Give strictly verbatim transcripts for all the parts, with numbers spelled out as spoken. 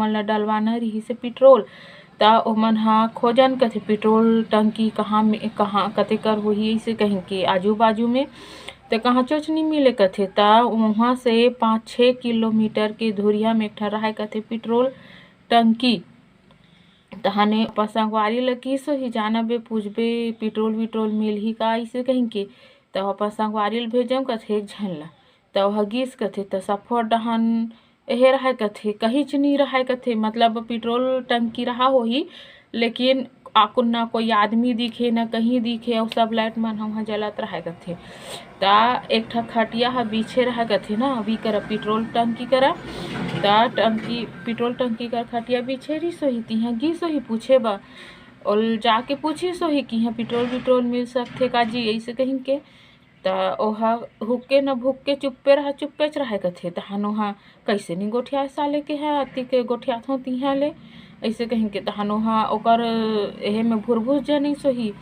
मन ला डलवाना रिहिस हे पेट्रोल। त ओमन ह खोजन कथे पेट्रोल टंकी कहाँ में, कहाँ कतेकर होही, अइसे कहिके आजू बाजू में। त कहाँचोच नी मिले कथे। त उहाँ से पाँच छः किलोमीटर के दूरिहा में एक ठन रहय कथे पेट्रोल टंकी। तहने अपन संगवारी ल किहिस होही, "जाना बे, पूछबे, पेट्रोल विट्रोल मिलही का?" अइसे कहिके। त अपन संगवारी ल भेजम कथे एक झन ल। त ओह गिस कथे, त सफर डहन एहे रहय कथे, कहींच नी रहय कथे, मतलब पेट्रोल टंकी रहा होही, लेकिन आकुन ना कोई आदमी दिखे, ना कहीं दिखे, अउ सब लाइट मन ह उहाँ जलत रहय कथे। त एक ठा खटिया ह बिछे रहय कथे ना, अभी करा पेट्रोल टंकी करा, त टंकी, पेट्रोल टंकी कर खटिया बिछे रिहिस होही, तिहाँ गिस होही पूछे बर, ओल जाके पूछिस होही कि इहाँ पेट्रोल विट्रोल मिल सकथे का जी, अइसे कहिके। त ओहा हुक्के न भुक्के चुप्पे रहा, चुप्पेच रहय कथे। तहन ओहा कइसे नी गोठियाय साले के ह, अतिक गोठियाथों तिहाँ ले, अइसे कहिके। तहन ओहा ओकर एहे में भुरभुस जनिस होही,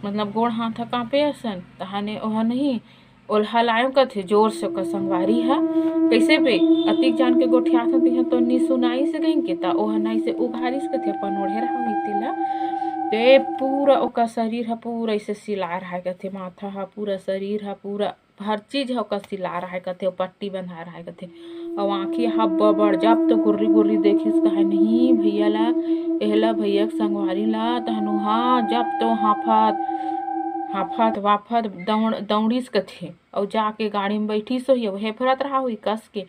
मतलब गोड़ हाथ ह कांपे असन। तहने ओहा नहीं, ओल हलायो कथे जोर से ओकर संगवारी ह, "कइसे बे, अतिक जान के गोठियाथों तिहाँ तो नी सुनाइस?" कहिके। त ओहा नाई से उघारिस कथे अपन ओढ़े रहा होही तेला। ते पूरा ओकर शरीर ह पूरा अइसे सिला रहय कथे, माथा ह पूरा, शरीर ह पूरा, हर चीज ह ओकर सिला रहय कथे, अउ पट्टी बंधा रहय कथे। अउ आँखी ह बबड़, जब तो गुर्री गुर्री देखिस, कहे, "नहीं भैया ला, एहला भैया के संगवारी ला।" तहन ओहा जब तो हांफत, हांफत वाफत दौड़, दौड़िस कथे, अउ जाके गाड़ी में बइठिस होही, अउ हेफरत रहा होही कस के।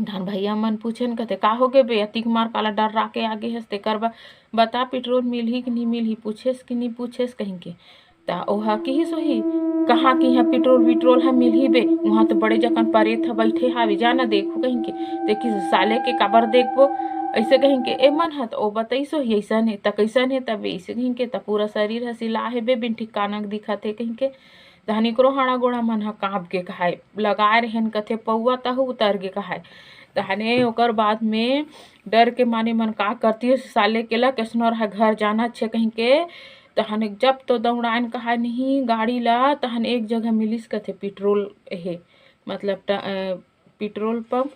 तहन भैया मन पूछेन कथे, "का होगे बे, अतिक मार काला डर्रा के आगे हस, तेकर बर बता, पेट्रोल मिलही कि नी मिलही, पूछेस कि नी पूछेस?" कहिके। त ओहा किहिस होही, "कहाँ कि इहाँ पेट्रोल विट्रोल ह मिलही बे, उहाँ तो बड़े जकन परेत ह बइठे हावे, जा न देखो," कहिके। ते किहिस, "साले के काबर देखबो?" अइसे कहिके। ए मन ह त ओ बतइस होही, "अइसन हे।" त कइसन हे तबे? अइसे कहिके। त पूरा शरीर ह सिला हे बे, बिन ठिकाना के दिखत हे कहिके। तहन एकरो हाड़ा गोड़ा मन ह कांप गे कहाय, लगाय रहेन कथे पौवा, तहू उतर गे कहाय। तहने ओकर बाद में डर के मारे मन का करतिस, साले के ला, "कइसनो रहा घर जाना छे," कहिके। तहन जब तो दौड़ायन कहाय नहीं गाड़ी ला, तहन एक जगह मिलिस कथे पेट्रोल, एहे, मतलब ट-, अ, पेट्रोल पंप।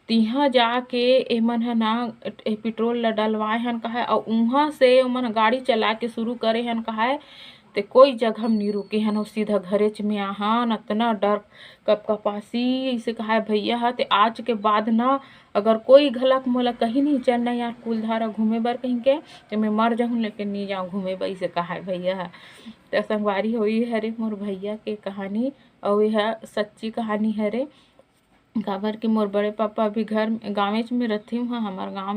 तिहाँ जाके एमन ह ना, ए, पेट्रोल ला डलवाए हन कहाय, अउ उहाँ से ओमन गाड़ी चलाए के शुरू करे हन कहाय। ते कोई जगह म नी रुके हन, अउ सीधा घरेच में आहन। अतना डर कपकपासी, अइसे कहाय भैया ह, "ते आज के बाद ना, अगर कोई घलक मोला कहीं नहीं चलना यार कुलधारा घूमे बर कहिके, ते मैं मर जाहूँ, लेकिन नी जाऊँ घूमे बर," अइसे कहाय भैया ह। त संगवारी हो, ये हरे मोर भैया के कहानी, अउ ये ह सच्ची कहानी हरे। काबर कि मोर बड़े पापा अभी घर, गाँवेच में रथे, उहाँ हमर गाँव